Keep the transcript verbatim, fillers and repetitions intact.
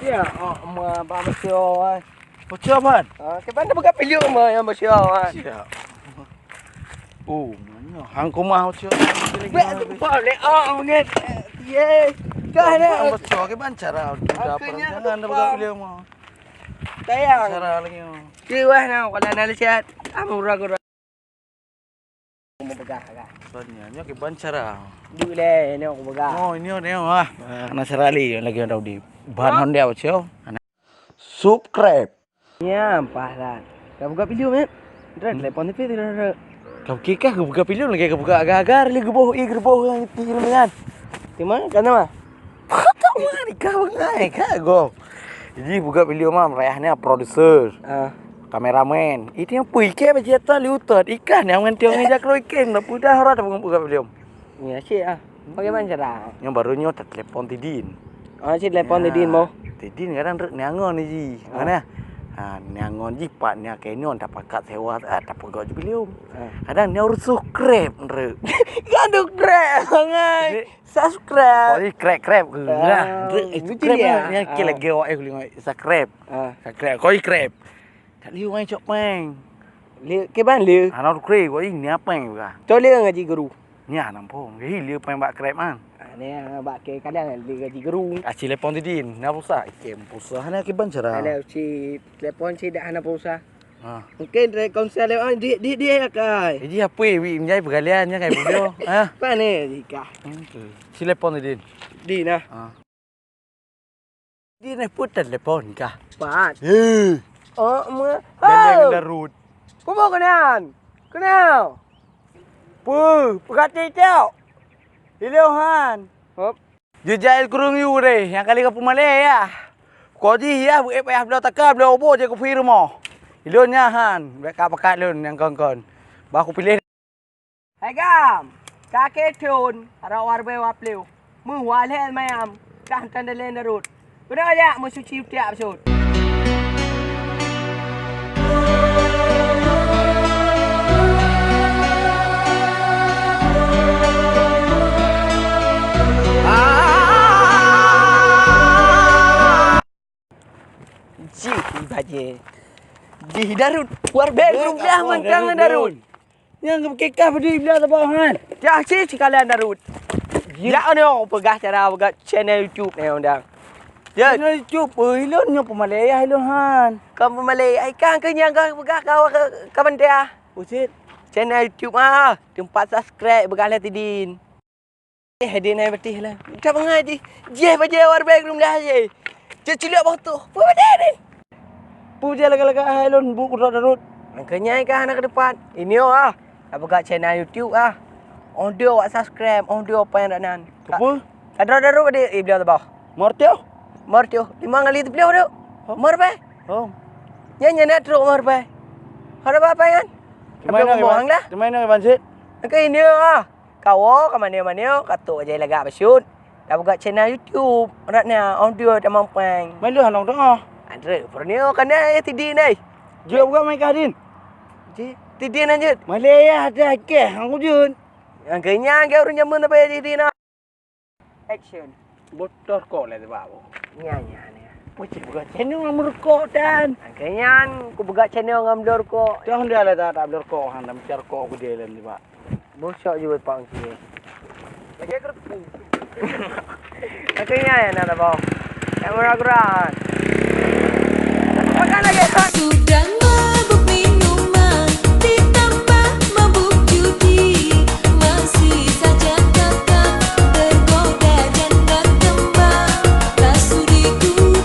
Ya, oh, ma ba beucok ai. Beucok ban? Ah, ke ban buka pilu ma yang beucok ai. Siap. Oh, mana hang kumah beucok. Bek tu pa le ah nget. Ye. Kah na. Beucok ke ban cara. Aku nya jangan buka pilu ma. Tayang. Cara lagi. Kiwah na kalau nak lihat. Amura gura. Meugah kan. Soalnya nyoe kiban cara. Duit leh, nyoe aku peugah. Oh, ini nyoe ah. Nah, sara li lagi orang di. Bahan Honda bocor. Subscribe. Nya, ampah lah. Ka buka video, Mat. Dah telepon tapi tidak ada. Kau kikah ka buka video lagi ka buka agar-agar li geuboh i geuboh yang ti kan. Terima kan nama? Kau mah ni kau ngai ka go. Jadi buka video mah merayah ni produser. Ah. Kameramen. Ini apa ikan baju atas liutot. Ikan yang nganti orang jak kro ikan dah pudah orang dah buka video. Ni asyik ah. Bagaimana cara? Yang baru nyoe telepon Tidin. Oh, si telepon Tidin mo. Tidin kadang rek niangon ni ji. Mana? Ha, niangon ji pat nia kenyon tapakat sewa ah tapegok ji bilium. Kadang nia urus subscribe rek. Gaduh krek bangai. Subscribe. Kau ni krek-krek ke? Nah, rek subscribe ya. Yang kira lagi awak eh kulit subscribe. Subscribe. Kau krek. Tak liu ngai cok peng. Liu ke ban liu. Anak tu krek kau ni apa yang buka? Cok liu ngaji guru. Ni anak pun. Jadi liu peng bak krek man. Ah, ni bak ke kadang liu ngaji guru. Aci lepon Tidin. Nak pulsa? Ikem pulsa. Hana ke ban cara. Ada si telepon si dah hana pulsa. Ha. Mungkin dari konsel lewat di di di akai. Jadi apa wi menjadi pegalian nya kai bujur. Ha. Apa ni jika? Si lepon Tidin. Di nah. Ha. Di ni pun telepon kah? Pat. Eh. Oh, ma. Gandeng darut. Kubo kenan. Kenal. Puh, pegati tiok. Ilohan. Hop. Jejak il kurung yu deh, yang kali ka pumalé ya. Kau jih ya, buet payah bloe taka, bloe obo je ku phi rumoh. Ilôn nyan han, bek ka pakat lôn nyang kon-kon. Bah ku piléh. Hai gam, ka ke thon, arok warbe wapleu. Meuh walhel mayam, kah tan dalén darut. Beuna jak meusuci utiak bacut. Jih bajée. Jih darut. Warbe rupiah mantang darut. Nyang kekah badi bilang teubang han. Dah si sikalan darut. Ya ni aku peugah cara peugah channel YouTube ni undang. Ya. Channel YouTube, eh, ilôn nyoe peumalée ayah ilôn han. Kan peumalée ayah ikan ke nyang ka peugah ka ka, ka bantai ah. Usit. Channel YouTube ah, tempat subscribe peugah lé Tidin. Eh, di nai batih lah. Dah bangai di. Jeh baje warbe belum dah je. Cecilok bang tu. Apa benda ni? Pu je lagak-lagak hai lôn bu kudok darut. Makanya ka anak ke depan. Ini oh ah. Apa gak channel YouTube ah. Audio awak subscribe, audio apa yang dak nan. Apa? Kadro darut dia eh beliau tabah. Mortio? Mortio. Lima kali tu beliau tu. Mor pe? Oh. Nyan nyan nak truk mor pe. Ada apa-apa kan? Cuma nak lah. Cuma nak bansit. Ke ini ah. Kawoe ka manéh-manéh, ka tok jai lagak bacut. Ka buka channel YouTube, rat na audio tamong prank. Mai lheueh hanong teuh. Andre, pernyo kana ya Tidin ai. Jeuet buka mai kah Din? Ji, Tidin lanjut. Malaya ada keh hang ujun. Yang kenya ke urang jameun apa ya Tidin ah. Action. Botol kok lah sebab apa? Nya nya ni. Macam buka channel ngam rukok dan. Yang kenya ku buka channel ngam dor kok. Dah dia lah tak tak dor kok han dah macam kok ku dia lah sebab. Bosok juga pang sini. Lagi kertu. Katanya ya nak apa? Kamera gerak.